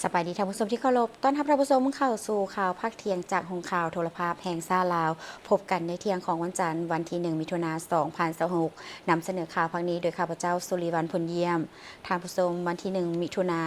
ສະບາຍດີທ່ານຜູ້ຊົມທີ່ເຄົາລົບ, ຕ້ອນຮັບທ່ານຜູ້ຊົມເຂົ້າສູ່ຂ່າວພາກທ່ຽງຈາກຫ້ອງຂ່າວໂທລະພາບແຫ່ງຊາດລາວ. ພົບກັນໃນທ່ຽງຂອງວັນຈັນ ວັນທີໜຶ່ງ ມິຖຸນາ ສອງພັນຊາວຫົກ. ນຳສະເໜີຂ່າວພາກນີ້ໂດຍຂ້າພະເຈົ້າ ສຸລິວັນ ພົນຢ້ຽມ. ທ່ານຜູ້ຊົມ, ວັນທີໜຶ່ງ ມິຖຸນາ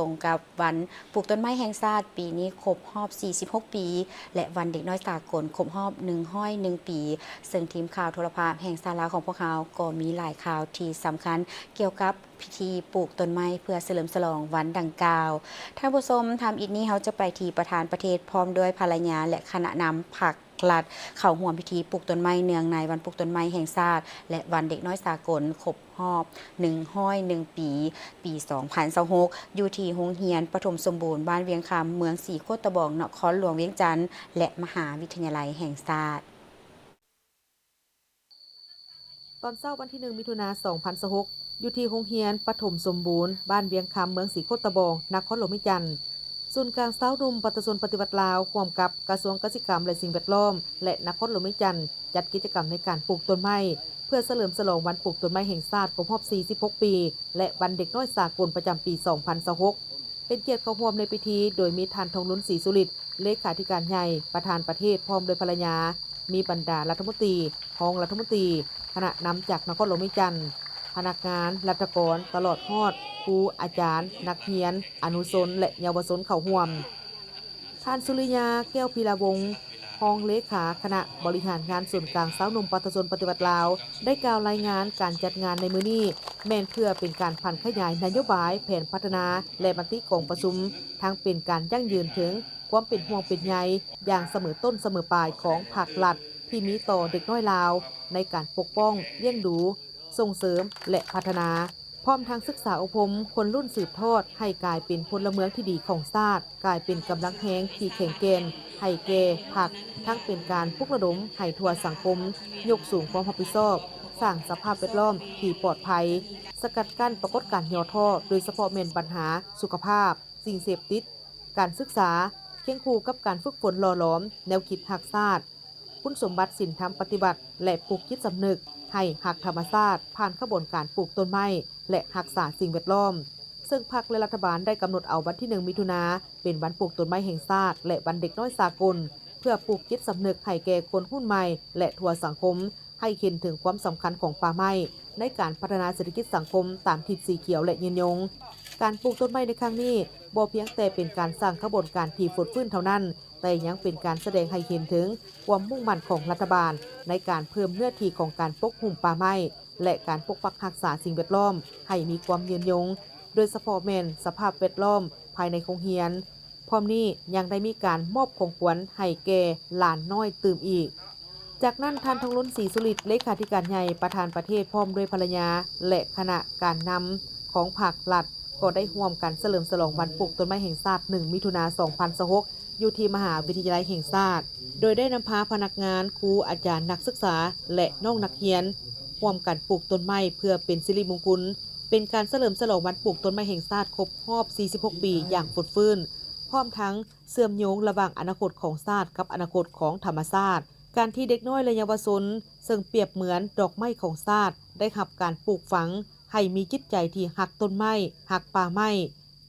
ຕົງກັບວັນປູກຕົ້ນໄມ້ແຫ່ງຊາດ, ປີນີ້ຄົບຮອບສີ່ສິບຫົກປີ ແລະ ວັນເດັກນ້ອຍສາກົນຄົບຮອບໜຶ່ງຮ້ອຍໜຶ່ງປີ, ເຊິ່ງທີມຂ່າວໂທລະພາບແຫ່ງຊາດລາວຂອງພວກເຮົາກໍມີຫຼາຍຂ່າວທີ່ສຳຄັນກ່ຽວກັບ ພິທີປູກຕົ້ນໄມ້ເພື່ອສະເຫຼີມສະຫຼອງວັນດັ່ງກ່າວ. ທ່ານຜູ້ຊົມ, ທຳອິດນີ້ເຮົາຈະໄປທີ່ປະທານປະເທດ ພ້ອມດ້ວຍພັນລະຍາ ແລະ ຄະນະນຳພັກລັດ ເຂົ້າຮ່ວມພິທີປູກຕົ້ນໄມ້ເນື່ອງໃນວັນປູກຕົ້ນໄມ້ແຫ່ງຊາດ ແລະ ວັນເດັກນ້ອຍສາກົນຄົບຮອບໜຶ່ງຮ້ອຍໜຶ່ງປີ ປີສອງພັນຊາວຫົກ ຢູ່ທີ່ໂຮງຮຽນປະຖົມສົມບູນ ບ້ານວຽງຄຳ ເມືອງສີໂຄດຕະບອງ ນະຄອນຫຼວງວຽງຈັນ ແລະ ມະຫາວິທະຍາໄລແຫ່ງຊາດ. ຕອນເຊົ້າວັນທີໜຶ່ງ ມິຖຸນາ ສອງພັນຊາວຫົກ ຢູ່ທີ່ໂຮງຮຽນປະຖົມສົມບູນ ບ້ານວຽງຄຳ ເມືອງສີໂຄດຕະບອງ ນະຄອນຫຼວງວຽງຈັນ, ສູນກາງຊາວໜຸ່ມປະຊາຊົນປະຕິວັດລາວ ຮ່ວມກັບກະຊວງກະສິກຳ ແລະ ສິ່ງແວດລ້ອມ ແລະ ນະຄອນຫຼວງວຽງຈັນ ຈັດກິດຈະກຳໃນການປູກຕົ້ນໄມ້ ເພື່ອສະເຫຼີມສະຫຼອງວັນປູກຕົ້ນໄມ້ແຫ່ງຊາດຄົບຮອບສີ່ສິບຫົກປີ ແລະ ວັນເດັກນ້ອຍສາກົນປະຈຳປີສອງພັນຊາວຫົກ. ເປັນກຽດເຂົ້າຮ່ວມໃນພິທີໂດຍມີທ່ານ ທອງລຸນ ສີສຸລິດ ເລຂາທິການໃຫຍ່, ປະທານປະເທດ ພ້ອມດ້ວຍພັນລະຍາ, ມີບັນດາລັດຖະມົນຕີ, ຮອງລັດຖະມົນຕີ, ຄະນະນຳຈາກນະຄອນຫຼວງວຽງຈັນ, ພະນັກງານ, ລັດຖະກອນ, ຕະຫຼອດຮອດຄູ, ອາຈານ, ນັກຮຽນ, ອະນຸຊົນ ແລະ ເຍົາວະຊົນເຂົ້າຮ່ວມ. ທ່ານ ສຸລິຍາ ແກ້ວພິລາວົງ ຮອງເລຂາຄະນະບໍລິຫານງານສູນກາງຊາວໜຸ່ມປະຊາຊົນປະຕິວັດລາວ ໄດ້ກ່າວລາຍງານການຈັດງານໃນມື້ນີ້ ແມ່ນເພື່ອເປັນການຜັນຂະຫຍາຍນະໂຍບາຍ, ແຜນພັດທະນາ ແລະ ມະຕິກອງປະຊຸມ, ທັງເປັນການຢັ້ງຢືນເຖິງຄວາມເປັນຫ່ວງເປັນໃຍຢ່າງສະເໝີຕົ້ນສະເໝີປາຍຂອງພັກລັດທີ່ມີຕໍ່ເດັກນ້ອຍລາວ ໃນການປົກປ້ອງ, ລ້ຽງດູ, ສົ່ງເສີມ ແລະ ພັດທະນາ, ພ້ອມທັງສຶກສາອົບຮົມຄົນລຸ້ນສືບທອດໃຫ້ກາຍເປັນພົນລະເມືອງທີ່ດີຂອງຊາດ, ກາຍເປັນກຳລັງແຮງທີ່ແຂງແກ່ນໃຫ້ແກ່ພັກ, ທັງເປັນການປຸກລະດົມໃຫ້ທົ່ວສັງຄົມຍົກສູງຄວາມຮັບຜິດຊອບ, ສ້າງສະພາບແວດລ້ອມທີ່ປອດໄພ, ສະກັດກັ້ນປາກົດການຫຍໍ້ທໍ້, ໂດຍສະເພາະແມ່ນບັນຫາສຸຂະພາບ, ສິ່ງເສບຕິດ, ການສຶກສາ, ຄຽງຄູ່ກັບການຝຶກຝົນຫຼໍ່ຫຼອມແນວຄິດຮັກຊາດ, ຄຸນສົມບັດສິນທຳປະຕິວັດ ແລະ ປູກຈິດສຳນຶກໃຫ້ຮັກທຳມະຊາດ ຜ່ານຂະບວນການປູກຕົ້ນໄມ້ ແລະ ຮັກສາສິ່ງແວດລ້ອມ, ເຊິ່ງພັກ ແລະ ລັດຖະບານໄດ້ກຳນົດເອົາວັນທີໜຶ່ງ ມິຖຸນາ ເປັນວັນປູກຕົ້ນໄມ້ແຫ່ງຊາດ ແລະ ວັນເດັກນ້ອຍສາກົນ ເພື່ອປູກຈິດສຳນຶກໃຫ້ແກ່ຄົນຮຸ່ນໃໝ່ ແລະ ທົ່ວສັງຄົມ ໃຫ້ເຫັນເຖິງຄວາມສຳຄັນຂອງປ່າໄມ້ໃນການພັດທະນາເສດຖະກິດສັງຄົມຕາມທິດສີຂຽວ ແລະ ຍືນຍົງ. ການປູກຕົ້ນໄມ້ໃນຄັ້ງນີ້ ບໍ່ພຽງແຕ່ເປັນການສ້າງຂະບວນການທີ່ຟົດຟື້ນເທົ່ານັ້ນ, ແຕ່ຍັງເປັນການສະແດງໃຫ້ເຫັນເຖິງຄວາມມຸ່ງໝັ້ນຂອງລັດຖະບານໃນການເພີ່ມເນື້ອທີ່ຂອງການປົກຫຸ້ມປ່າໄມ້ ແລະ ການປົກປັກຮັກສາສິ່ງແວດລ້ອມໃຫ້ມີຄວາມຍືນຍົງ, ໂດຍສະເພາະແມ່ນສະພາບແວດລ້ອມພາຍໃນໂຮງຮຽນ. ພ້ອມນີ້ຍັງໄດ້ມີການມອບຂອງຂວັນໃຫ້ແກ່ຫຼານນ້ອຍຕື່ມອີກ. ຈາກນັ້ນ ທ່ານ ທອງລຸນ ສີສຸລິດ ເລຂາທິການໃຫຍ່, ປະທານປະເທດ ພ້ອມດ້ວຍພັນລະຍາ ແລະ ຄະນະການນຳຂອງພັກລັດ ກໍໄດ້ຮ່ວມກັນສະເຫຼີມສະຫຼອງວັນປູກຕົ້ນໄມ້ແຫ່ງຊາດ ໜຶ່ງ ມິຖຸນາ ສອງພັນຊາວຫົກ ຢູ່ທີ່ມະຫາວິທະຍາໄລແຫ່ງຊາດ, ໂດຍໄດ້ນຳພາພະນັກງານ, ຄູ, ອາຈານ, ນັກສຶກສາ ແລະ ນ້ອງນັກຮຽນ ຮ່ວມກັນປູກຕົ້ນໄມ້ເພື່ອເປັນສິລິມຸງຄຸນ, ເປັນການສະເຫຼີມສະຫຼອງວັນປູກຕົ້ນໄມ້ແຫ່ງຊາດຄົບຮອບ ສີ່ສິບຫົກ ປີຢ່າງຟົດຟື້ນ, ພ້ອມທັງເຊື່ອມໂຍງລະຫວ່າງອະນາຄົດຂອງຊາດກັບອະນາຄົດຂອງທຳມະຊາດ. ການທີ່ເດັກນ້ອຍ ແລະ ເຍົາວະຊົນ ເຊິ່ງປຽບເໝືອນດອກໄມ້ຂອງຊາດ ໄດ້ຮັບການປູກຝັງໃຫ້ມີຈິດໃຈທີ່ຮັກຕົ້ນໄມ້, ຮັກປ່າໄມ້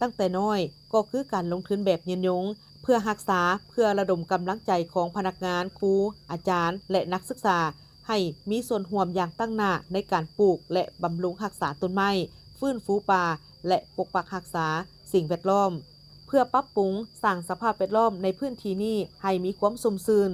ຕັ້ງແຕ່ນ້ອຍ ກໍຄືການລົງທຶນແບບຍືນຍົງ ເພື່ອຮັກສາ, ເພື່ອລະດົມກຳລັງໃຈຂອງພະນັກງານ, ຄູ, ອາຈານ ແລະ ນັກສຶກສາ ໃຫ້ມີສ່ວນຮ່ວມຢ່າງຕັ້ງໜ້າໃນການປູກ ແລະ ບຳລຸງຮັກສາຕົ້ນໄມ້, ຟື້ນຟູປ່າ ແລະ ປົກປັກຮັກສາສິ່ງແວດລ້ອມ, ເພື່ອປັບປຸງສ້າງສະພາບແວດລ້ອມໃນພື້ນທີ່ນີ້ໃຫ້ມີຄວາມຊຸ່ມຊື່ນ,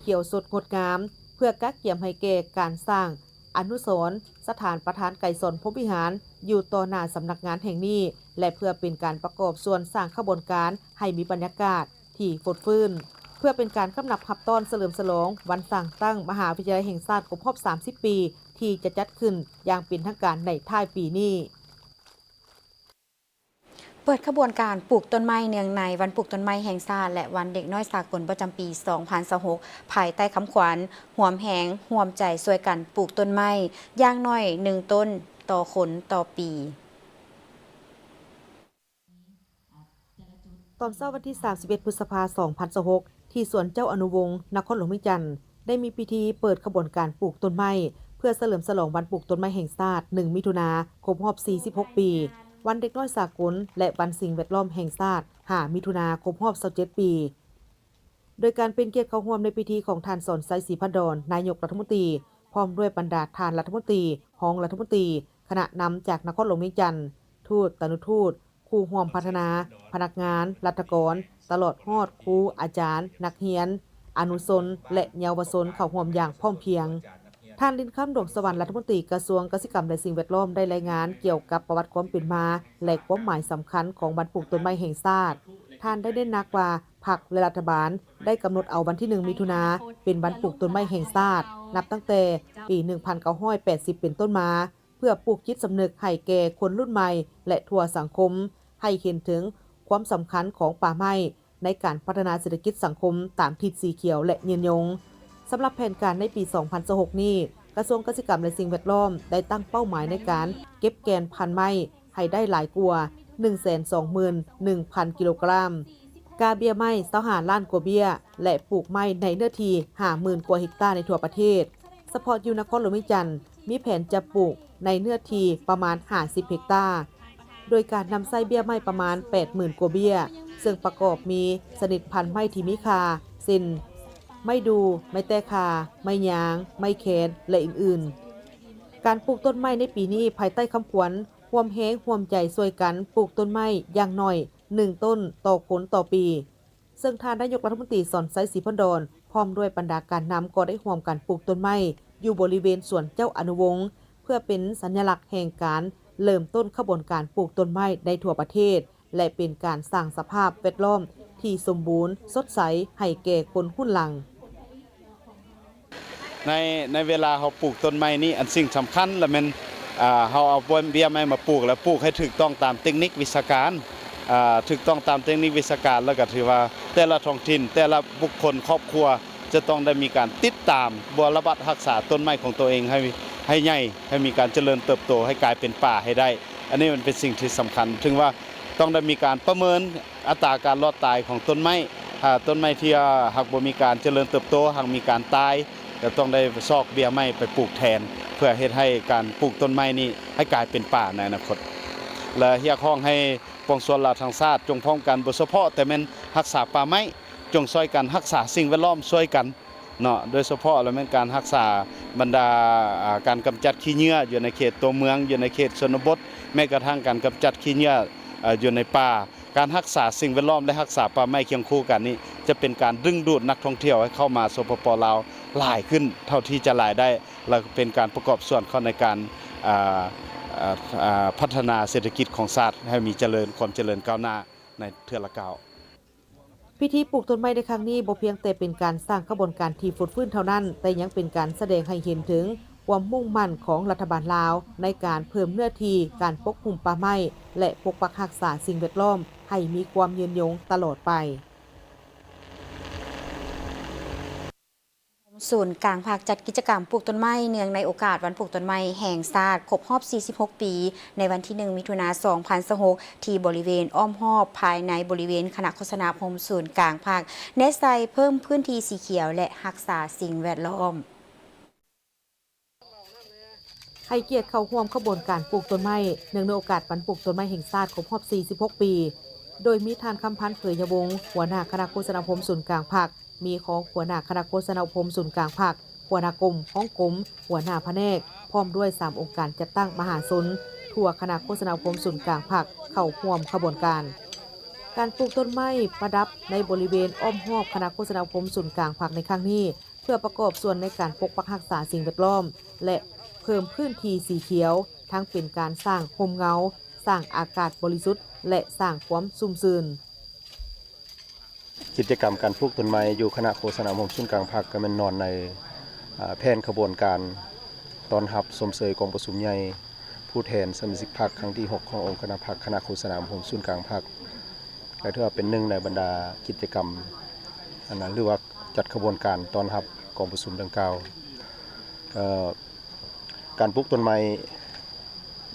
ຂຽວສົດງົດງາມ, ເພື່ອກະກຽມໃຫ້ແກ່ການສ້າງອະນຸສອນສະຖານປະທານໄກສອນພົມວິຫານຢູ່ຕໍ່ໜ້າສຳນັກງານແຫ່ງນີ້ ແລະ ເພື່ອເປັນການປະກອບສ່ວນສ້າງຂະບວນການໃຫ້ມີບັນຍາກາດທີ່ຟົດຟື້ນ, ເພື່ອເປັນການກຳນັບຮັບຕ້ອນສະເຫຼີມສະຫຼອງວັນສ້າງຕັ້ງມະຫາວິທະຍາໄລແຫ່ງຊາດຄົບຮອບ ສາມສິບ ປີ ທີ່ຈະຈັດຂຶ້ນຢ່າງເປັນທາງການໃນທ້າຍປີນີ້. ເປີດຂະບວນການປູກຕົ້ນໄມ້ເນື່ອງໃນວັນປູກຕົ້ນໄມ້ແຫ່ງຊາດ ແລະ ວັນເດັກນ້ອຍສາກົນປະຈຳປີສອງພັນຊາວຫົກ ພາຍໃຕ້ຄຳຂວັນ ຮ່ວມແຮງຮ່ວມໃຈຊ່ວຍກັນປູກຕົ້ນໄມ້ ຢ່າງໜ້ອຍໜຶ່ງຕົ້ນຕໍ່ຄົນຕໍ່ປີ. ຕອນເຊົ້າວັນທີສາມສິບເອັດ ພຶດສະພາ ສອງພັນຊາວຫົກ ທີ່ສວນເຈົ້າອະນຸວົງ ນະຄອນຫຼວງວຽງຈັນ ໄດ້ມີພິທີເປີດຂະບວນການປູກຕົ້ນໄມ້ ເພື່ອສະເຫຼີມສະຫຼອງວັນປູກຕົ້ນໄມ້ແຫ່ງຊາດ ໜຶ່ງ ມິຖຸນາ ຄົບຮອບ ສີ່ສິບຫົກ ປີ. ວັນເດັກນ້ອຍສາກົນ ແລະ ວັນສິ່ງແວດລ້ອມແຫ່ງຊາດ ຫ້າ ມິຖຸນາ ຄົບຮອບ ຊາວເຈັດ ປີ. ໂດຍການເປັນກຽດເຂົ້າຮ່ວມໃນພິທີຂອງທ່ານ ສອນໄຊ ສີພັນດອນ ນາຍົກລັດຖະມົນຕີ ພ້ອມດ້ວຍບັນດາທ່ານລັດຖະມົນຕີ, ຮອງລັດຖະມົນຕີ, ຄະນະນຳຈາກນະຄອນຫຼວງວຽງຈັນ, ທູດ, ຕານຸທູດ, ຄູ່ຮ່ວມພັດທະນາ, ພະນັກງານ, ລັດຖະກອນ, ຕະຫຼອດຮອດຄູ, ອາຈານ, ນັກຮຽນ, ອະນຸຊົນ ແລະ ເຍົາວະຊົນເຂົ້າຮ່ວມຢ່າງພ້ອມພຽງ. ທ່ານ ລິນຄຳ ດວງສະຫວັນ ລັດຖະມົນຕີກະຊວງກະສິກຳ ແລະ ສິ່ງແວດລ້ອມ ໄດ້ລາຍງານກ່ຽວກັບປະຫວັດຄວາມເປັນມາ ແລະ ຄວາມໝາຍສຳຄັນຂອງວັນປູກຕົ້ນໄມ້ແຫ່ງຊາດ. ທ່ານໄດ້ເນັ້ນໜັກວ່າ ພັກ ແລະ ລັດຖະບານໄດ້ກຳນົດເອົາວັນທີໜຶ່ງ ມິຖຸນາ ເປັນວັນປູກຕົ້ນໄມ້ແຫ່ງຊາດ ນັບຕັ້ງແຕ່ປີໜຶ່ງພັນເກົ້າຮ້ອຍແປດສິບເປັນຕົ້ນມາ ເພື່ອປູກຈິດສຳນຶກໃຫ້ແກ່ຄົນລຸ້ນໃໝ່ ແລະ ທົ່ວສັງຄົມ ໃຫ້ເຫັນເຖິງຄວາມສຳຄັນຂອງປ່າໄມ້ ໃນການພັດທະນາເສດຖະກິດສັງຄົມຕາມທິດສີຂຽວ ແລະ ຍືນຍົງ. ສຳລັບແຜນການໃນປີສອງພັນຊາວຫົກນີ້, ກະຊວງກະສິກຳ ແລະ ສິ່ງແວດລ້ອມ ໄດ້ຕັ້ງເປົ້າໝາຍໃນການເກັບແກ່ນພັນໄມ້ໃຫ້ໄດ້ຫຼາຍກວ່າໜຶ່ງແສນສອງໝື່ນໜຶ່ງພັນກິໂລກຣາມ, ກາເບ້ຍໄມ້ຊາວຫ້າລ້ານກວ່າເບ້ຍ ແລະ ປູກໄມ້ໃນເນື້ອທີ່ຫ້າໝື່ນກວ່າເຮັກຕາໃນທົ່ວປະເທດ. ສະເພາະຢູ່ນະຄອນຫຼວງວຽງຈັນ ມີແຜນຈະປູກໃນເນື້ອທີ່ປະມານຫ້າສິບເຮັກຕາ ໂດຍການນຳໃຊ້ເບ້ຍໄມ້ປະມານແປດໝື່ນກວ່າເບ້ຍ ເຊິ່ງປະກອບມີຊະນິດພັນໄມ້ທີ່ມີຄ່າ ເຊັ່ນ ໄມ້ດູ່, ໄມ້ແຕ້ຂ່າ, ໄມ້ຍາງ, ໄມ້ແຄນ ແລະ ອື່ນໆ. ການປູກຕົ້ນໄມ້ໃນປີນີ້ ພາຍໃຕ້ຄຳຂວັນ ຮ່ວມແຮງຮ່ວມໃຈຊ່ວຍກັນປູກຕົ້ນໄມ້ຢ່າງໜ້ອຍໜຶ່ງຕົ້ນຕໍ່ຄົນຕໍ່ປີ. ເຊິ່ງທ່ານນາຍົກລັດຖະມົນຕີ ສອນໄຊ ສີພັນດອນ ພ້ອມດ້ວຍບັນດາການນຳ ກໍໄດ້ຮ່ວມກັນປູກຕົ້ນໄມ້ຢູ່ບໍລິເວນສວນເຈົ້າອະນຸວົງ ເພື່ອເປັນສັນຍະລັກແຫ່ງການເລີ່ມຕົ້ນຂະບວນການປູກຕົ້ນໄມ້ໃນທົ່ວປະເທດ ແລະ ເປັນການສ້າງສະພາບແວດລ້ອມທີ່ສົມບູນ, ສົດໃສໃຫ້ແກ່ຄົນຮຸ່ນຫຼັງ. ໃນ ໃນເວລາເຮົາປູກຕົ້ນໄມ້ນີ້ ອັນສິ່ງສຳຄັນລະແມ່ນ ອ່າ ເຮົາເອົາເບ້ຍໄມ້ມາປູກ ແລ້ວປູກໃຫ້ຖືກຕ້ອງຕາມເຕັກນິກວິຊາການ ອ່າ ຖືກຕ້ອງຕາມເຕັກນິກວິຊາການ ແລ້ວກໍຖືວ່າແຕ່ລະທ້ອງຖິ່ນ ແຕ່ລະບຸກຄົນ ຄອບຄົວ ຈະຕ້ອງໄດ້ມີການຕິດຕາມບົວລະບັດຮັກສາຕົ້ນໄມ້ຂອງຕົວເອງໃຫ້ ໃຫ້ໃຫຍ່ ໃຫ້ມີການຈະເລີນເຕີບໂຕ ໃຫ້ກາຍເປັນປ່າໃຫ້ໄດ້. ອັນນີ້ມັນເປັນສິ່ງທີ່ສຳຄັນ ເຖິງວ່າຕ້ອງໄດ້ມີການປະເມີນ ອັດຕາການລອດຕາຍຂອງຕົ້ນໄມ້ ຖ້າຕົ້ນໄມ້ທີ່ຫາກບໍ່ມີການຈະເລີນເຕີບໂຕ ຫາກມີການຕາຍ ກໍຕ້ອງໄດ້ຊອກເບ້ຍໄມ້ໄປປູກແທນ ເພື່ອເຮັດໃຫ້ການປູກຕົ້ນໄມ້ນີ້ໃຫ້ກາຍເປັນປ່າໃນອະນາຄົດ ແລະ ຮຽກຮ້ອງໃຫ້ປວງຊົນລາວທັງຊາດຈົ່ງພ້ອມກັນ ບໍ່ສະເພາະແຕ່ແມ່ນຮັກສາປ່າໄມ້ ຈົ່ງຊ່ວຍກັນຮັກສາສິ່ງແວດລ້ອມຊ່ວຍກັນ ເນາະ ໂດຍສະເພາະລະແມ່ນການຮັກສາບັນດາ ອ່າ ການກຳຈັດຂີ້ເຫຍື້ອຢູ່ໃນເຂດຕົວເມືອງ ຢູ່ໃນເຂດຊົນນະບົດ ແມ້ກະທັ່ງການກຳຈັດຂີ້ເຫຍື້ອ ເອີ ຢູ່ໃນປ່າ. ການຮັກສາສິ່ງແວດລ້ອມ ແລະ ຮັກສາປ່າໄມ້ຄຽງຄູ່ກັນນີ້ ຈະເປັນການດຶງດູດນັກທ່ອງທ່ຽວໃຫ້ເຂົ້າມາ ສປປ ລາວ ຫຼາຍຂຶ້ນເທົ່າທີ່ຈະຫຼາຍໄດ້ ແລະ ເປັນການປະກອບສ່ວນເຂົ້າໃນການ ອ່າ ອ່າ ອ່າ ພັດທະນາເສດຖະກິດຂອງຊາດໃຫ້ມີຈະເລີນ ຄວາມຈະເລີນກ້າວໜ້າໃນເທື່ອລະກ້າວ. ພິທີປູກຕົ້ນໄມ້ໃນຄັ້ງນີ້ ບໍ່ພຽງແຕ່ເປັນການສ້າງຂະບວນການທີ່ຟົດຟື້ນເທົ່ານັ້ນ, ແຕ່ຍັງເປັນການສະແດງໃຫ້ເຫັນເຖິງຄວາມມຸ່ງໝັ້ນຂອງລັດຖະບານລາວ ໃນການເພີ່ມເນື້ອທີ່ການປົກຫຸ້ມປ່າໄມ້ ແລະ ປົກປັກຮັກສາສິ່ງແວດລ້ອມໃຫ້ມີຄວາມຍືນຍົງຕະຫຼອດໄປ. ສູນກາງພັກຈັດກິດຈະກຳປູກຕົ້ນໄມ້ ເນື່ອງໃນໂອກາດວັນປູກຕົ້ນໄມ້ແຫ່ງຊາດຄົບຮອບສີ່ສິບຫົກປີ ໃນວັນທີໜຶ່ງ ມິຖຸນາ ສອງພັນຊາວຫົກ ທີ່ບໍລິເວນອ້ອມຮອບພາຍໃນບໍລິເວນຄະນະໂຄສະນາອົບຮົມສູນກາງພັກ ແນໃສ່ເພີ່ມພື້ນທີ່ສີຂຽວ ແລະ ຮັກສາສິ່ງແວດລ້ອມ. ໃຫ້ກຽດເຂົ້າຮ່ວມຂະບວນການປູກຕົ້ນໄມ້ ເນື່ອງໃນໂອກາດວັນປູກຕົ້ນໄມ້ແຫ່ງຊາດຄົບຮອບສີ່ສິບຫົກປີ ໂດຍມີທ່ານ ຄຳພັນ ເຜີຍຍະວົງ ຫົວໜ້າຄະນະໂຄສະນາອົບຮົມສູນກາງພັກ, ມີຮອງຫົວໜ້າຄະນະໂຄສະນາອົບຮົມສູນກາງພັກ, ຫົວໜ້າກົມ, ຮອງກົມ, ຫົວໜ້າພະແນກ ພ້ອມດ້ວຍສາມອົງການຈັດຕັ້ງມະຫາຊົນທົ່ວຄະນະໂຄສະນາອົບຮົມສູນກາງພັກ ເຂົ້າຮ່ວມຂະບວນການ. ການປູກຕົ້ນໄມ້ປະດັບໃນບໍລິເວນອ້ອມຮອບຄະນະໂຄສະນາອົບຮົມສູນກາງພັກໃນຄັ້ງນີ້ ເພື່ອປະກອບສ່ວນໃນການປົກປັກຮັກສາສິ່ງແວດລ້ອມ ແລະ ເພີ່ມພື້ນທີ່ສີຂຽວ, ທັງເປັນການສ້າງຮົ່ມເງົາ, ສ້າງອາກາດບໍລິສຸດ ແລະ ສ້າງຄວາມຊຸ່ມຊື່ນ. ກິດຈະກຳການປູກຕົ້ນໄມ້ຢູ່ຄະນະໂຄສະນາອົບຮົມສູນກາງພັກ ກໍແມ່ນນອນໃນ ອາ ແຜນຂະບວນການຕ້ອນຮັບຊົມເຊີຍກອງປະຊຸມໃຫຍ່ຜູ້ແທນສະມາຊິກພັກຄັ້ງທີຫົກ ຂອງອົງຄະນະພັກຄະນະໂຄສະນາອົບຮົມສູນກາງພັກ ກໍຖືວ່າເປັນໜຶ່ງໃນບັນດາກິດຈະກຳ ອັນນັ້ນ ຫຼືວ່າຈັດຂະບວນການຕ້ອນຮັບກອງປະຊຸມດັ່ງກ່າວ. ເອີ ການປູກຕົ້ນໄມ້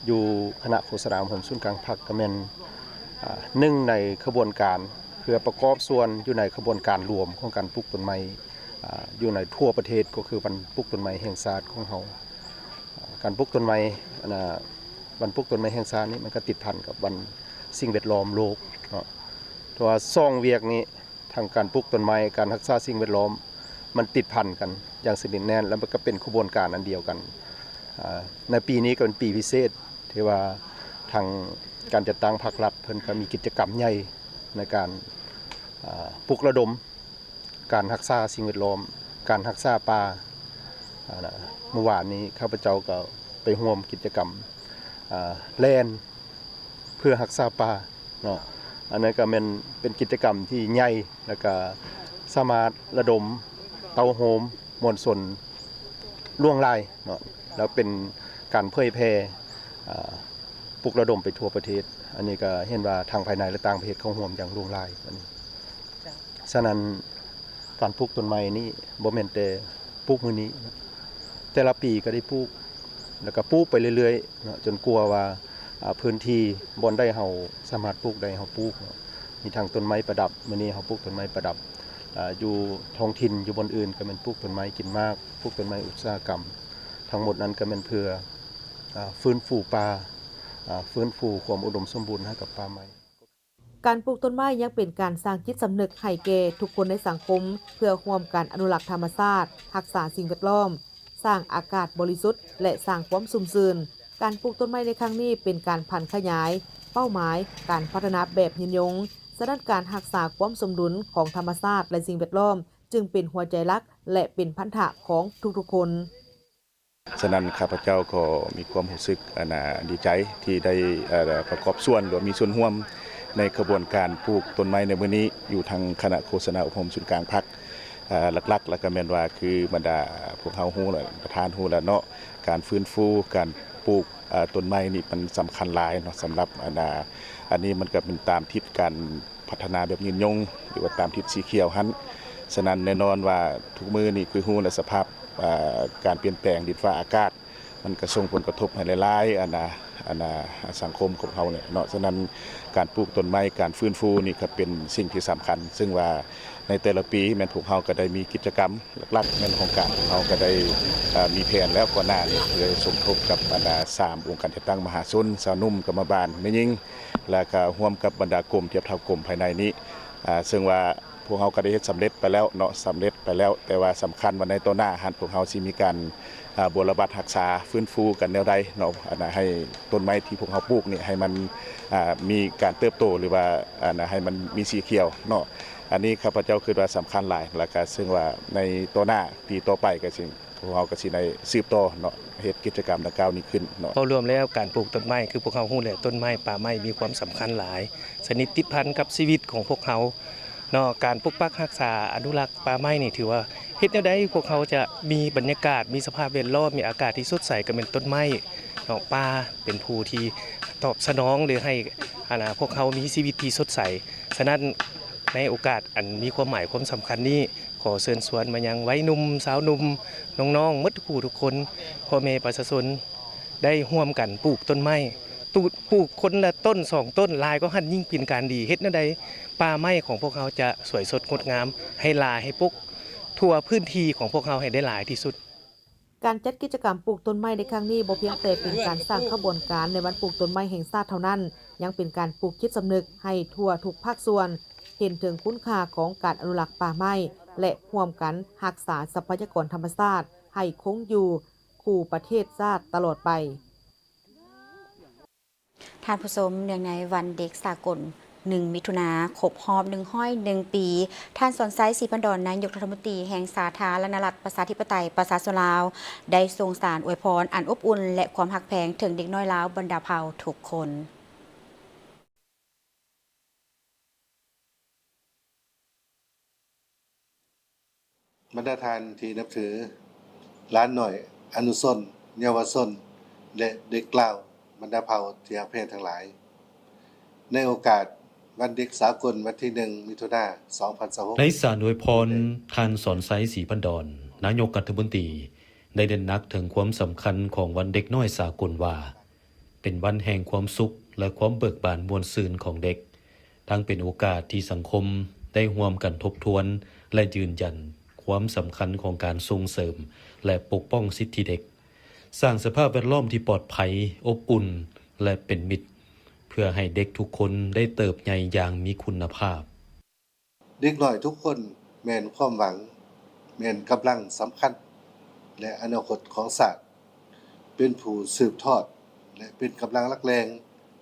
ຢູ່ຄະນະໂຄສະນາອົບຮົມສູນກາງພັກ ກໍແມ່ນ ອາ ໜຶ່ງໃນຂະບວນການ ເພື່ອປະກອບສ່ວນຢູ່ໃນຂະບວນການລວມຂອງການປູກຕົ້ນໄມ້ ອາ ຢູ່ໃນທົ່ວປະເທດ ກໍຄືວັນປູກຕົ້ນໄມ້ແຫ່ງຊາດຂອງເຮົາ. ການປູກຕົ້ນໄມ້ ອັນນ່າ ວັນປູກຕົ້ນໄມ້ແຫ່ງຊາດນີ້ ມັນກໍຕິດພັນກັບວັນສິ່ງແວດລ້ອມໂລກເນາະ. ເພາະວ່າສອງວຽກນີ້ ທັງການປູກຕົ້ນໄມ້, ການຮັກສາສິ່ງແວດລ້ອມ ມັນຕິດພັນກັນຢ່າງສະໜິດແໜ້ນ ແລ້ວມັນກໍເປັນຂະບວນການອັນດຽວກັນ. ອາ ໃນປີນີ້ກໍເປັນປີພິເສດ ທີ່ວ່າທາງການຈັດຕັ້ງພາກລັດ ເພິ່ນກໍມີກິດຈະກຳໃຫຍ່ໃນການ ອາ ປຸກລະດົມ ການຮັກສາສິ່ງແວດລ້ອມ, ການຮັກສາປ່າ. ອາ ເມື່ອວານນີ້ຂ້າພະເຈົ້າກໍໄປຮ່ວມກິດຈະກຳ ອາ ແລ່ນເພື່ອຮັກສາປ່າເນາະ. ອັນນັ້ນກໍແມ່ນເປັນກິດຈະກຳທີ່ໃຫຍ່ ແລ້ວກໍສາມາດລະດົມເຕົ້າໂຮມມວນຊົນຫຼວງຫຼາຍເນາະ, ແລ້ວເປັນການເຜີຍແຜ່ ອາ ປຸກລະດົມໄປທົ່ວປະເທດ. ອັນນີ້ກໍເຫັນວ່າທັງພາຍໃນ ແລະ ຕ່າງປະເທດເຂົ້າຮ່ວມຢ່າງຫຼວງຫຼາຍ. ອັນນີ້ ສະນັ້ນ ການປູກຕົ້ນໄມ້ນີ້ບໍ່ແມ່ນແຕ່ປູກມື້ນີ້, ແຕ່ລະປີກໍໄດ້ປູກ ແລ້ວກໍປູກໄປເລື້ອຍໆເນາະ ຈົນກວ່າວ່າ ອາ ພື້ນທີ່ບ່ອນໃດເຮົາສາມາດປູກໄດ້ ເຮົາປູກເນາະ. ມີທັງຕົ້ນໄມ້ປະດັບ, ມື້ນີ້ເຮົາປູກຕົ້ນໄມ້ປະດັບ ອາ ຢູ່ທ້ອງຖິ່ນ ຢູ່ບ່ອນອື່ນກໍແມ່ນປູກຕົ້ນໄມ້ກິນໝາກ, ປູກຕົ້ນໄມ້ອຸດສາຫະກຳ. ທັງໝົດນັ້ນກໍແມ່ນເພື່ອ ອາ ຟື້ນຟູປ່າ, ອາ ຟື້ນຟູຄວາມອຸດົມສົມບູນໃຫ້ກັບປ່າໄມ້. ການປູກຕົ້ນໄມ້ຍັງເປັນການສ້າງຈິດສຳນຶກໃຫ້ແກ່ທຸກຄົນໃນສັງຄົມ ເພື່ອຮ່ວມກັນອະນຸລັກທຳມະຊາດ, ຮັກສາສິ່ງແວດລ້ອມ, ສ້າງອາກາດບໍລິສຸດ ແລະ ສ້າງຄວາມຊຸ່ມຊື່ນ. ການປູກຕົ້ນໄມ້ໃນຄັ້ງນີ້ເປັນການຜັນຂະຫຍາຍເປົ້າໝາຍການພັດທະນາແບບຍືນຍົງ. ສະນັ້ນ ການຮັກສາຄວາມສົມດຸນຂອງທຳມະຊາດ ແລະ ສິ່ງແວດລ້ອມ ຈຶ່ງເປັນຫົວໃຈຫຼັກ ແລະ ເປັນພັນທະຂອງທຸກໆຄົນ. ສະນັ້ນ ຂ້າພະເຈົ້າກໍມີຄວາມຮູ້ສຶກ ອັນ ອາ ດີໃຈທີ່ໄດ້ ເອີ ປະກອບສ່ວນ ຫຼື ມີສ່ວນຮ່ວມໃນຂະບວນການປູກຕົ້ນໄມ້ໃນມື້ນີ້ ຢູ່ທາງຄະນະໂຄສະນາອົບຮົມສູນກາງພັກ. ເອີ ຫຼັກໆ ແລ້ວກໍແມ່ນວ່າ ຄືບັນດາພວກເຮົາຮູ້ແລ້ວ ປະທານຮູ້ແລ້ວເນາະ, ການຟື້ນຟູ ການປູກ ເອີ ຕົ້ນໄມ້ນີ້ມັນສຳຄັນຫຼາຍເນາະ ສຳລັບ ອັນ ອາ ອັນນີ້ມັນກໍເປັນຕາມທິດການ ພັດທະນາແບບຍືນຍົງ ຫຼືວ່າຕາມທິດສີຂຽວຫັ້ນ. ສະນັ້ນ ແນ່ນອນວ່າທຸກມື້ນີ້ຄືຮູ້ແຫຼະ ສະພາບ ອາ ການປ່ຽນແປງດິນຟ້າອາກາດ ມັນກະສົ່ງຜົນກະທົບໃຫ້ຫຼາຍໆ ອັນນາ ອັນນາ ສັງຄົມຂອງເຮົານີ້ເນາະ. ສະນັ້ນ ການປູກຕົ້ນໄມ້ ການຟື້ນຟູນີ້ກະເປັນສິ່ງທີ່ສຳຄັນ, ເຊິ່ງວ່າໃນແຕ່ລະປີແມ່ນພວກເຮົາກະໄດ້ມີກິດຈະກຳ ຫຼັກໆ ແມ່ນໂຄງການຂອງເຮົາກະໄດ້ ອາ ມີແຜນແລ້ວກ່ອນໜ້ານີ້ ເພື່ອສົມທົບກັບບັນດາສາມອົງການຈັດຕັ້ງມະຫາຊົນ, ຊາວໜຸ່ມ, ກຳມະບານ, ແມ່ຍິງ ແລ້ວກະຮ່ວມກັບບັນດາກົມທຽບເທົ່າກົມພາຍໃນນີ້ ອາ ເຊິ່ງວ່າພວກເຮົາກໍໄດ້ເຮັດສຳເລັດໄປແລ້ວເນາະ, ສຳເລັດໄປແລ້ວ, ແຕ່ວ່າສຳຄັນວ່າໃນຕໍ່ໜ້າຫັ້ນ ພວກເຮົາຊິມີການ ອາ ບົວລະບັດຮັກສາຟື້ນຟູກັນແນວໃດເນາະ, ອັນນາ ໃຫ້ຕົ້ນໄມ້ທີ່ພວກເຮົາປູກນີ້ໃຫ້ມັນ ອາ ມີການເຕີບໂຕ ຫຼືວ່າ ອັນນາ ໃຫ້ມັນມີສີຂຽວເນາະ. ອັນນີ້ຂ້າພະເຈົ້າຄິດວ່າສຳຄັນຫຼາຍ ແລ້ວກະເຊິ່ງວ່າໃນຕໍ່ໜ້າ ປີຕໍ່ໄປກະຊິ ພວກເຮົາກໍຊິໄດ້ສືບຕໍ່ເນາະ ເຮັດກິດຈະກຳດັ່ງກ່າວນີ້ຂຶ້ນເນາະ. ເວົ້າລວມແລ້ວ ການປູກຕົ້ນໄມ້ ຄືພວກເຮົາຮູ້ແຫຼະ ຕົ້ນໄມ້ ປ່າໄມ້ ມີຄວາມສຳຄັນຫຼາຍ ສະໜິດຕິດພັນກັບຊີວິດຂອງພວກເຮົາເນາະ. ການປົກປັກຮັກສາ ອະນຸລັກປ່າໄມ້ນີ້ ຖືວ່າເຮັດແນວໃດພວກເຮົາຈະມີບັນຍາກາດ ມີສະພາບແວດລ້ອມ ມີອາກາດທີ່ສົດໃສ ກໍແມ່ນຕົ້ນໄມ້ເນາະ. ປ່າເປັນຜູ້ທີ່ຕອບສະໜອງ ຫຼື ໃຫ້ ອັນນາ ພວກເຮົາມີຊີວິດທີ່ສົດໃສ. ສະນັ້ນ ໃນໂອກາດອັນມີຄວາມໝາຍຄວາມສຳຄັນນີ້ ຂໍເຊີນຊວນມາຍັງໄວໜຸ່ມ, ຊາວໜຸ່ມ, ນ້ອງໆ ໝົດທຸກຜູ້ທຸກຄົນ, ພໍ່ແມ່ປະຊາຊົນ ໄດ້ຮ່ວມກັນປູກຕົ້ນໄມ້, ຕູກ ປູກຄົນລະຕົ້ນສອງຕົ້ນ, ຫຼາຍກວ່າຫັ້ນຍິ່ງເປັນການດີ. ເຮັດແນວໃດປ່າໄມ້ຂອງພວກເຮົາຈະສວຍສົດງົດງາມ, ໃຫ້ຫຼາຍ, ໃຫ້ປົກທົ່ວພື້ນທີ່ຂອງພວກເຮົາໃຫ້ໄດ້ຫຼາຍທີ່ສຸດ. ການຈັດກິດຈະກຳປູກຕົ້ນໄມ້ໃນຄັ້ງນີ້ ບໍ່ພຽງແຕ່ເປັນການສ້າງຂະບວນການໃນວັນປູກຕົ້ນໄມ້ແຫ່ງຊາດເທົ່ານັ້ນ, ຍັງເປັນການປູກຈິດສຳນຶກໃຫ້ທົ່ວທຸກພາກສ່ວນ ເຫັນເຖິງຄຸນຄ່າຂອງການອະນຸລັກປ່າໄມ້ ແລະ ຮ່ວມກັນຮັກສາຊັບພະຍາກອນທຳມະຊາດໃຫ້ຄົງຢູ່ຄູ່ປະເທດຊາດຕະຫຼອດໄປ. ທ່ານຜູ້ຊົມ, ເນື່ອງໃນວັນເດັກສາກົນ ໜຶ່ງ ມິຖຸນາ ຄົບຮອບ ໜຶ່ງຮ້ອຍໜຶ່ງປີ, ທ່ານ ສອນໄຊ ສີພັນດອນ ນາຍົກລັດຖະມົນຕີແຫ່ງສາທາລະນະລັດ ປະຊາທິປະໄຕ ປະຊາຊົນລາວ ໄດ້ສົ່ງສານອວຍພອນອັນອົບອຸ່ນ ແລະ ຄວາມຮັກແພງເຖິງເດັກນ້ອຍລາວບັນດາເຜົ່າທຸກຄົນ. ບັນດາທ່ານທີ່ນັບຖື, ຫຼານນ້ອຍ, ອະນຸຊົນ, ເຍົາວະຊົນ ແລະ ເດັກລາວບັນດາເຜົ່າທີ່ຮັກແພງທັງຫຼາຍ, ໃນໂອກາດວັນເດັກສາກົນ ວັນທີໜຶ່ງ ມິຖຸນາ ສອງພັນຊາວຫົກ ໃນສານອວຍພອນ, ທ່ານ ສອນໄຊ ສີພັນດອນ ນາຍົກລັດຖະມົນຕີ ໄດ້ເນັ້ນໜັກເຖິງຄວາມສຳຄັນຂອງວັນເດັກນ້ອຍສາກົນວ່າ ເປັນວັນແຫ່ງຄວາມສຸກ ແລະ ຄວາມເບີກບານມ່ວນຊື່ນຂອງເດັກ, ທັງເປັນໂອກາດທີ່ສັງຄົມໄດ້ຮ່ວມກັນທົບທວນ ແລະ ຢືນຢັນຄວາມສຳຄັນຂອງການສົ່ງເສີມ ແລະ ປົກປ້ອງສິດທິເດັກ, ສ້າງສະພາບແວດລ້ອມທີ່ປອດໄພ, ອົບອຸ່ນ, ແລະ ເປັນມິດ ເພື່ອໃຫ້ເດັກທຸກຄົນໄດ້ເຕີບໃຫຍ່ຢ່າງມີຄຸນນະພາບ. ເດັກນ້ອຍທຸກຄົນແມ່ນຄວາມຫວັງ, ແມ່ນກຳລັງສຳຄັນ ແລະ ອະນາຄົດຂອງຊາດ, ເປັນຜູ້ສືບທອດ ແລະ ເປັນກຳລັງຫຼັກແຫຼ່ງ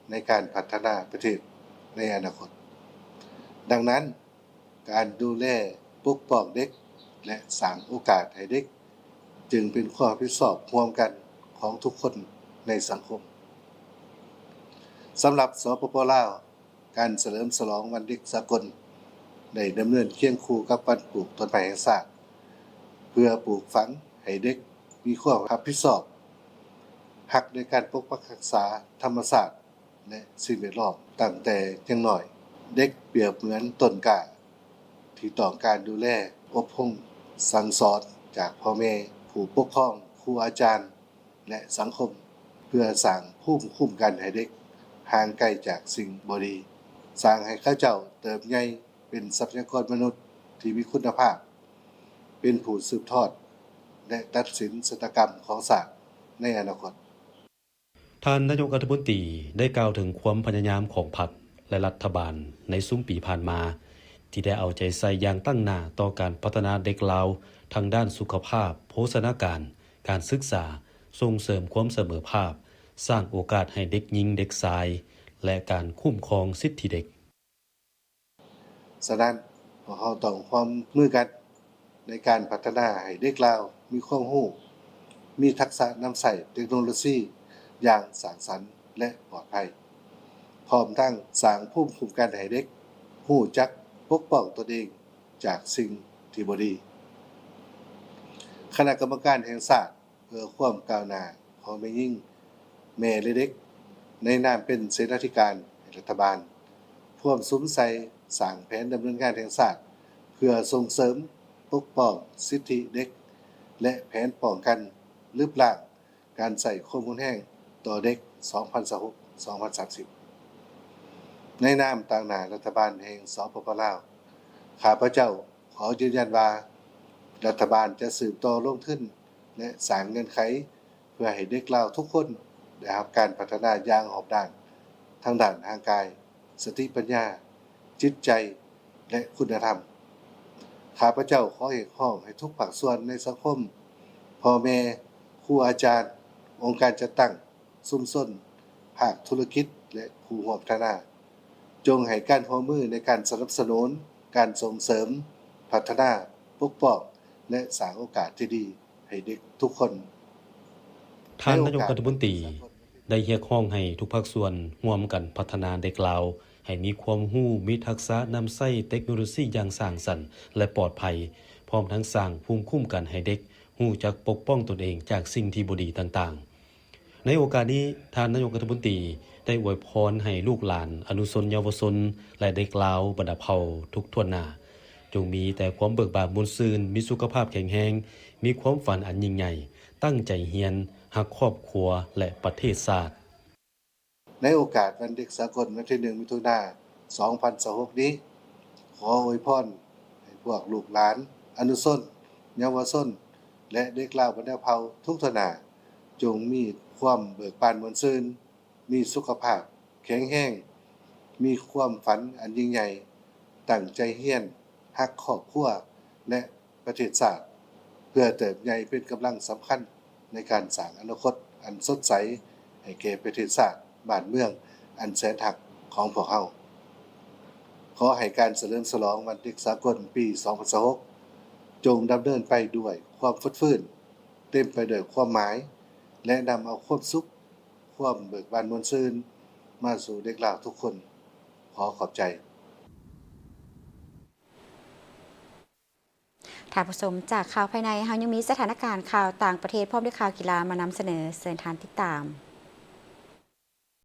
ໃນການພັດທະນາປະເທດໃນອະນາຄົດ. ດັ່ງນັ້ນ, ການດູແລປົກປ້ອງເດັກ ແລະ ສ້າງໂອກາດໃຫ້ເດັກ ຈຶ່ງເປັນຄວາມຮັບຜິດຊອບຮ່ວມກັນຂອງທຸກຄົນໃນສັງຄົມ. ສຳລັບ ສປປ ລາວ, ການສະເຫຼີມສະຫຼອງວັນເດັກສາກົນ ໄດ້ດຳເນີນຄຽງຄູ່ກັບວັນປູກຕົ້ນໄມ້ແຫ່ງຊາດ ເພື່ອປູກຝັງໃຫ້ເດັກມີຄວາມຮັບຜິດຊອບ, ຮັກໃນການປົກປັກຮັກສາທຳມະຊາດ ແລະ ສິ່ງແວດລ້ອມ. ຕັ້ງແຕ່ຍັງນ້ອຍ, ເດັກປຽບເໝືອນຕົ້ນກ້າທີ່ຕ້ອງການດູແລ, ອົບຮົມສັ່ງສອນຈາກພໍ່ແມ່, ຜູ້ປົກຄອງ, ຄູອາຈານ ແລະ ສັງຄົມ ເພື່ອສ້າງພູມຄຸ້ມກັນໃຫ້ເດັກຫ່າງໄກຈາກສິ່ງບໍ່ດີ, ສ້າງໃຫ້ເຂົາເຈົ້າເຕີບໃຫຍ່ເປັນຊັບພະຍາກອນມະນຸດທີ່ມີຄຸນນະພາບ, ເປັນຜູ້ສືບທອດ ແລະ ຕັດສິນຊະຕາກຳຂອງຊາດໃນອະນາຄົດ. ທ່ານນາຍົກລັດຖະມົນຕີໄດ້ກ່າວເຖິງຄວາມພະຍາຍາມຂອງພັກ ແລະ ລັດຖະບານໃນຊຸມປີຜ່ານມາ ທີ່ໄດ້ເອົາໃຈໃສ່ຢ່າງຕັ້ງໜ້າຕໍ່ການພັດທະນາເດັກລາວທາງດ້ານສຸຂະພາບ, ໂພຊະນາການ, ການສຶກສາ, ສົ່ງເສີມຄວາມສະເໝີພາບ, ສ້າງໂອກາດໃຫ້ເດັກຍິງເດັກຊາຍ ແລະ ການຄຸ້ມຄອງສິດທິເດັກ. ສະນັ້ນ, ພວກເຮົາຕ້ອງຮ່ວມມືກັນໃນການພັດທະນາໃຫ້ເດັກລາວມີຄວາມຮູ້, ມີທັກສະນຳໃຊ້ເຕັກໂນໂລຊີຢ່າງສ້າງສັນ ແລະ ປອດໄພ, ພ້ອມທັງສ້າງພູມຄຸ້ມກັນໃຫ້ເດັກຮູ້ຈັກປົກປ້ອງຕົນເອງຈາກສິ່ງທີ່ບໍ່ດີ. ຄະນະກຳມະການແຫ່ງຊາດ ເພື່ອຄວາມກ້າວໜ້າຂອງແມ່ຍິງ, ແມ່ ແລະ ເດັກ ໃນນາມເປັນເສນາທິການໃຫ້ລັດຖະບານ ພວມສຸມໃສ່ສ້າງແຜນດຳເນີນງານແຫ່ງຊາດ ເພື່ອສົ່ງເສີມ, ປົກປ້ອງສິດທິເດັກ ແລະ ແຜນປ້ອງກັນລຶບລ້າງການໃຊ້ຄວາມຮຸນແຮງຕໍ່ເດັກ ສອງພັນຊາວຫົກ ສອງພັນສາມສິບ. ໃນນາມຕາງໜ້າລັດຖະບານແຫ່ງ ສປປ ລາວ, ຂ້າພະເຈົ້າຂໍຢືນຢັນວ່າ ລັດຖະບານຈະສືບຕໍ່ລົງທຶນ ແລະ ສ້າງເງື່ອນໄຂ ເພື່ອໃຫ້ເດັກລາວທຸກຄົນໄດ້ຮັບການພັດທະນາຢ່າງຮອບດ້ານ ທັງດ້ານຮ່າງກາຍ, ສະຕິປັນຍາ, ຈິດໃຈ ແລະ ຄຸນນະທຳ. ຂ້າພະເຈົ້າຂໍຮຽກຮ້ອງໃຫ້ທຸກພາກສ່ວນໃນສັງຄົມ, ພໍ່ແມ່, ຄູອາຈານ, ອົງການຈັດຕັ້ງ, ຊຸມຊົນ, ພາກທຸລະກິດ ແລະ ຜູ້ຮ່ວມພັດທະນາ, ຈົ່ງໃຫ້ການຮ່ວມມືໃນການສະໜັບສະໜູນ, ການສົ່ງເສີມ, ພັດທະນາ, ປົກປ້ອງ ແລະ ສ້າງໂອກາດທີ່ດີໃຫ້ເດັກທຸກຄົນ. ທ່ານນາຍົກລັດຖະມົນຕີໄດ້ຮຽກຮ້ອງໃຫ້ທຸກພາກສ່ວນຮ່ວມກັນພັດທະນາເດັກລາວໃຫ້ມີຄວາມຮູ້, ມີທັກສະນຳໃຊ້ເຕັກໂນໂລຊີຢ່າງສ້າງສັນ ແລະ ປອດໄພ, ພ້ອມທັງສ້າງພູມຄຸ້ມກັນໃຫ້ເດັກຮູ້ຈັກປົກປ້ອງຕົນເອງຈາກສິ່ງທີ່ບໍ່ດີຕ່າງໆ. ໃນໂອກາດນີ້, ທ່ານນາຍົກລັດຖະມົນຕີໄດ້ອວຍພອນໃຫ້ລູກຫຼານ, ອະນຸຊົນເຍົາວະຊົນ ແລະ ເດັກລາວບັນດາເຜົ່າທຸກຖ້ວນໜ້າ, ຈົ່ງມີແຕ່ຄວາມເບີກບານມ່ວນຊື່ນ, ມີສຸຂະພາບແຂງແຮງ, ມີຄວາມຝັນອັນຍິ່ງໃຫຍ່, ຕັ້ງໃຈຮຽນ, ຮັກຄອບຄົວ ແລະ ປະເທດຊາດ. ໃນໂອກາດວັນເດັກສາກົນວັນທີໜຶ່ງ ມິຖຸນາ ສອງພັນຊາວຫົກນີ້, ຂໍອວຍພອນໃຫ້ພວກລູກຫຼານ, ອະນຸຊົນ, ເຍົາວະຊົນ ແລະ ເດັກລາວບັນດາເຜົ່າທຸກທົ່ວໜ້າ ຈົ່ງມີຄວາມເບີກບານມ່ວນຊື່ນ, ມີສຸຂະພາບແຂງແຮງ, ມີຄວາມຝັນອັນຍິ່ງໃຫຍ່, ຕັ້ງໃຈຮຽນ, ຮັກຄອບຄົວ ແລະ ປະເທດຊາດ ເພື່ອເຕີບໃຫຍ່ເປັນກຳລັງສຳຄັນໃນການສ້າງອະນາຄົດອັນສົດໃສໃຫ້ແກ່ປະເທດຊາດບ້ານເມືອງອັນແສນຮັກຂອງພວກເຮົາ. ຂໍໃຫ້ການສະເຫຼີມສະຫຼອງວັນເດັກສາກົນປີສອງພັນຊາວຫົກ ຈົ່ງດຳເນີນໄປດ້ວຍຄວາມຟົດຟື້ນ, ເຕັມໄປດ້ວຍຄວາມໝາຍ ແລະ ນຳເອົາຄວາມສຸກ, ຄວາມເບີກບານມ່ວນຊື່ນມາສູ່ເດັກລາວທຸກຄົນ. ຂໍຂອບໃຈ. ທ່ານຜູ້ຊົມ, ຈາກຂ່າວພາຍໃນ, ເຮົາຍັງມີສະຖານະການຂ່າວຕ່າງປະເທດ ພ້ອມດ້ວຍຂ່າວກິລາມານຳສະເໜີ. ເຊີນທ່ານຕິດຕາມ.